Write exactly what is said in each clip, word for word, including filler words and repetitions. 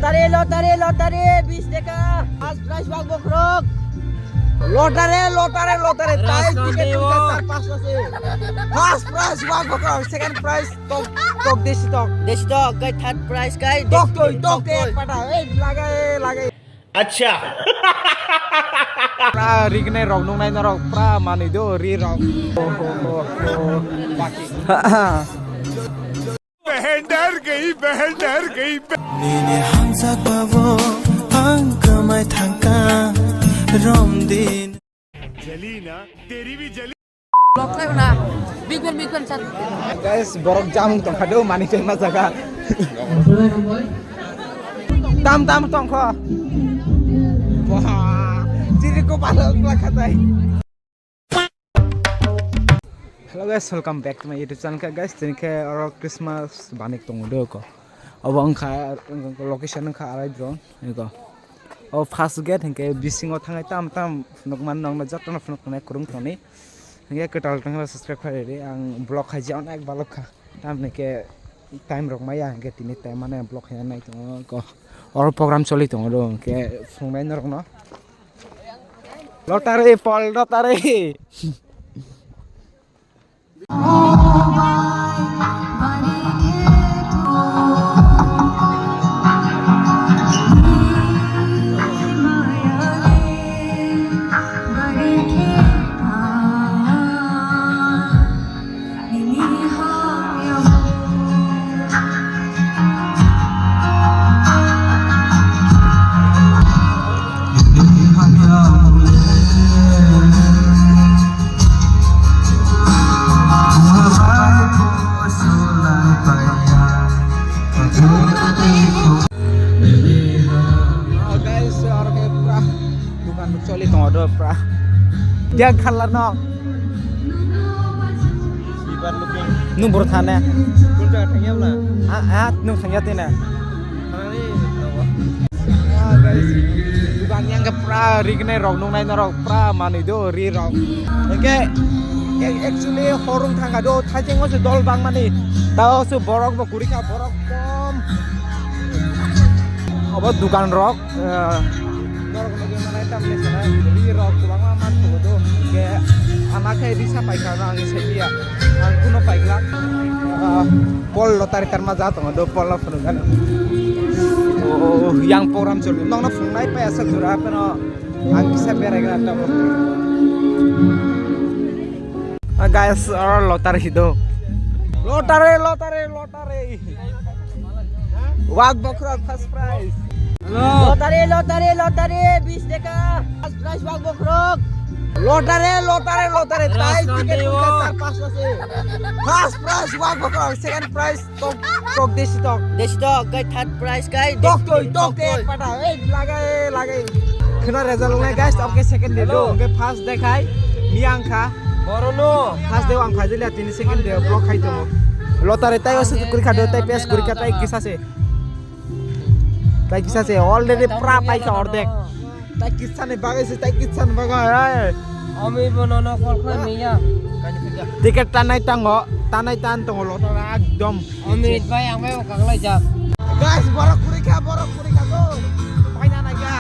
Lottery, lottery, lottery, bis taka. First prize wak bokrok. Lottery, lottery, lottery. Tai ticket wngkha char panch ta se. First prize wak bokrok, second prize tok, tok desi tok. Desi tok, kai third prize kai tok desi toi, tok tok toi. Pata, ei lagai, lagai. Acha. Pra rignai rok nungnai norok pra manwi do ri rok. Ho, ho, ho, ho. Baki. बहन डर गई, बहन डर गई। Nini hamjakmao ang kwmai thangkha romdin. जली ना, तेरी भी जली। Block khai na. Big fan, big fan, sir. Guys, borok jamung tongkha do, mani tei ma jaga. Tam, tam tongkha. Wah, chiri ko palo lakha tai. Hello guys, welcome back to my YouTube channel. Guys, tini khe oro Christmas banik tongo do ko. Obo wngkha, location wngkha Arai Drone, ego. O first gate hinkhe bisingo thangai tam tam phunukmani nokno jotono phunuknai kwrwng tongni. Hinkhe kwtal tongkhe subscribe khlai rwdi. Ang vlog khaiji onek balok kha. Tamni khe time rok maya hinkhe tini time mane vlog khaina nai tongo ko. Oro program choli tongo do hinkhe phunuknai norokno. Lottery, Paul, lottery. Oh, guys, oro khe pura dukan choli tongo do pura. Dia khalar no. Silver looking. Nung boro thane. Kun jaga thangya bla? Ah, ah, nung thangya tene. Thangni, tongo. Ah, guys, dukan yang khe pura rignai rok nungnai norok pura manwi do ri rok. Hingke, ac-, actually, horung thangka do, thaijengmo se dol bangmani. Tao se borok bo kurikha, borok kom. Obo dukan rok, eh, norok lagi manai tamni sana, ri rok kwbangma manthogo do. Hingke, ama khe risa paikha no ang se biya. Ang kuno paikla. Ah, Pol lotari tarma ja tongo do, Pol no phunukgani. Oh, yang program choli. Nokno phunuknai paya sa jora phano. Ang kisa berai gana tongo. Ah, guys, oro lottery do. Lottery, lottery, lottery. Wak bokhorok first prize. Hello. Lottery, lottery, lottery, bis taka. First prize wak bokhorok. Lottery, lottery, lottery. Tai ticket wngkha char panch ta se. First prize wak bokhorok, second prize Tok, tok desi tok. Desi tok, kai third prize kai tok desi toi, tok tok toi. Pata, ei, lagai, lagai. Khena result wngnai, guys, tok ke second de do, hingke first de khai, mi ang kha. Boro no. First de ang khai jeliya, tini second de block khai tongo. Lottery tai osu kuri kha do, tai pes kuri kha, tai kisa se. Tai kisa se, already pra pai kha ordek. Tai kisa ni bagai se, tai kisa ni bagai, hai. Ami bono no call khlai manya. Ticket tanai tango, tanai tan tongo lottery ekdom. Amit bai ang bai okang lai jak. Guys, borok kuri kha, borok kuri kha go. Paina nai kha.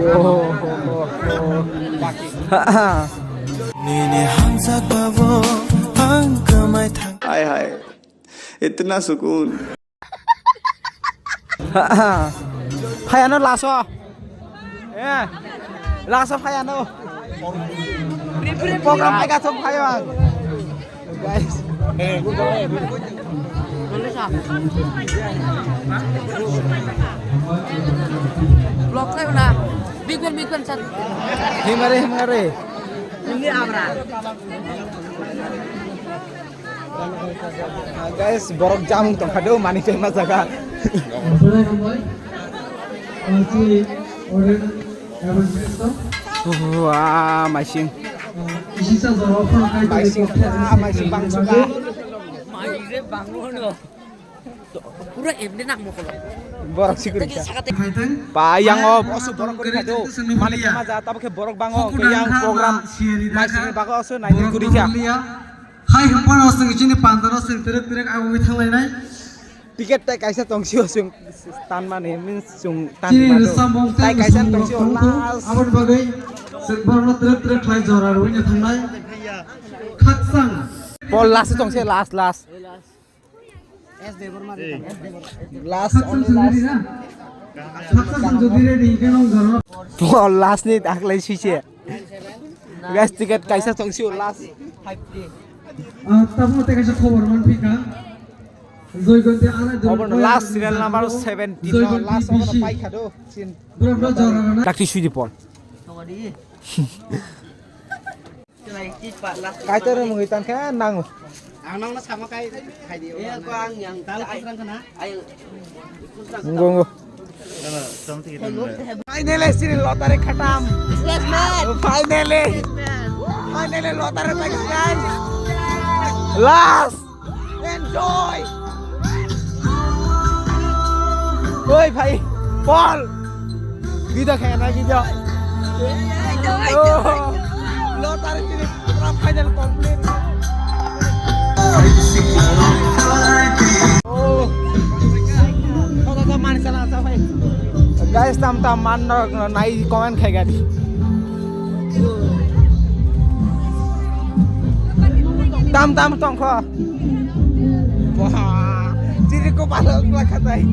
Oh, oh, oh, oh. Nini hamjakmao ang kwmai thang. Hai, hai. Itna sukun. Phayano laso. Eh. Laso phayano. Program paika thok phayo ang. Guys. Vlog khai na. Big fan, big fan, sir. Himare, himare. Ini abra. Ah, guys, borok jamung tongkha do, mani tei ma jaga. Wah, maising. Maising, ah, maising bangsuka. Pura emni nang mokolo. Borok sikuri kha. Pa yang o, osu borok kuri kha do. Mani tei ma jaga, tabuk khe borok bango, yang program. Maising bago osu nai kuri kha. Ai hwnphano chwng chini pandano chwng twrwk twrwk agugwi thanglainai. Ticket tai kaisa tongsio chwng tanmani, means chwng tanmani. Chini rwchapmung tei kaisa tongsio last. Aboni bagwi chwng borokno twrwk twrwk khlai jora rwina thangnai. Khakchang. Paul last tongse, last, last. Last, only last. Paul last ni daklai sise. Guys, ticket kaisa tongsio last. Ah, tabuk tei kaisa khobor manphi kha. Joygonti arai Obo no last serial number seventeen no, last obo no paikha do. Sin. Dakti sui di Paul. Kaitor mungwi tangkhe nango. Ang nangno sama kai khai di. Eh, ko ang yang tal khasrang khana. Ayang. Ngo, ngo. Finally, sini lottery khatam. Yes, man. Finally. Yes, man. Finally, lottery paikha, guys. Last. Enjoy. Oi, bhai. Paul. Video khaina video. Oh, lottery tini pura final complete. Oh. Kota ta man chala sa bhai. Guys, tam tam man no nai comment khai gadi. Tam tam tongkho. Wah, chiri ko palo wngkha tai.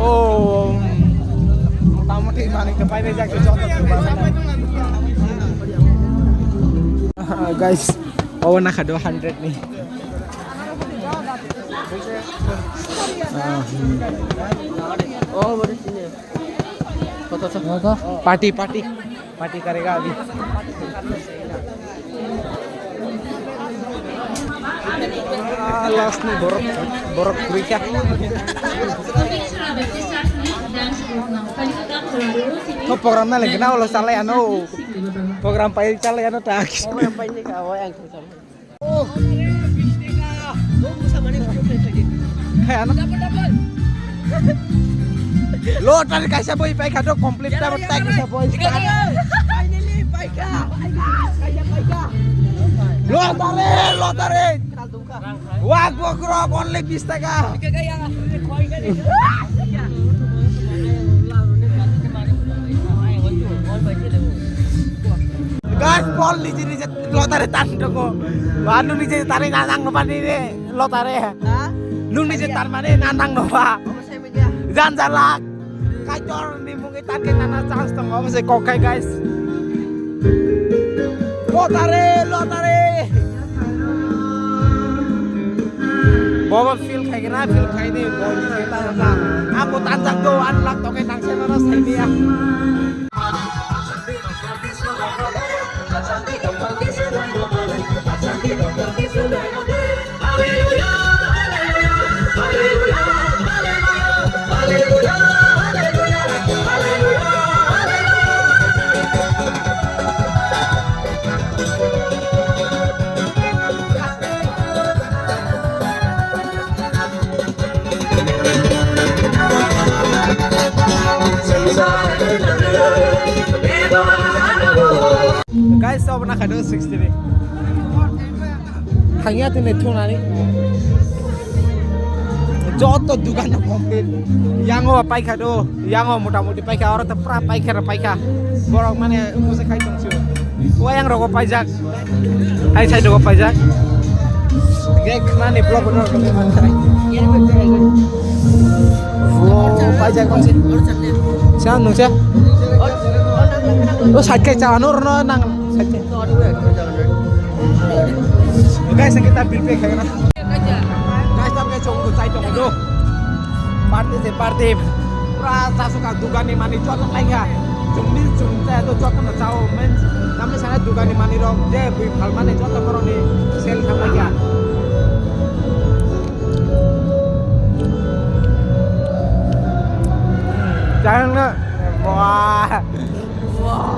Oh, motamoti manwi to painai jak joto. Guys, obo nakha do hundred ni. Ah, hmm. Party, party. Party karega abhi. Ah, last ni borok, borok khurui kha. To program na lagi na ulo salai ano. Program pai chalai ano tak. Program pai ni ka, oh, yang kham. Oh. Kaya ano? Lottery kaisa boi paikha to complete ta tak kaisa boi. Finally paikha. Kaisa paikha. Lottery, lottery. Wak bokrok only bis taka. Guys, Paul niji niji lottery tan tongo. Ba nung niji tari nanang no bani re lottery. Ha? Nung niji tan mani nanang no ba. Jan jalak. Kaitor ni mungi tan ke nana chance tongo, obo se kok khai, guys. Lottery, lottery. Bobo feel khai na, feel khai ni, bo ni ta ta. Abo tanjak do, an lak toke nang se na sai dia. Guys, obo na kha do sixty ni. Thangya tini thunani. Joto dugan no complete. Yango paikha do, yango motamoti paikha, oro to pura paikha, paikha. Borok mane umuse khai tong sio. Wayang rogo paijak. Hai side o paijak. Ge khna ni vlog no. Oh, paijak kong si. Siya nung siya. Oh, side kai cha no no nang side kai. Guys, kita bil pe khai na. Guys, tam ke chong ko chai tong do. Party se party. Pura chasuk ang dugan ni mani joto khlai kha. Chwng mil chwng chaya to joto no chao. Men tamni sana dugan ni mani rok je bui phal mani joto borok ni sel kha khlai kha. Chayang na. Wah. Wah.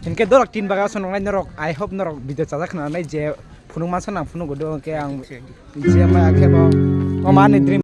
Hinkhe dorok tin baga sonong nai norok, I hope norok video chajak khna nai je phunuk mansa nang phunuk do hinkhe ang je mai akhe bo o mani dream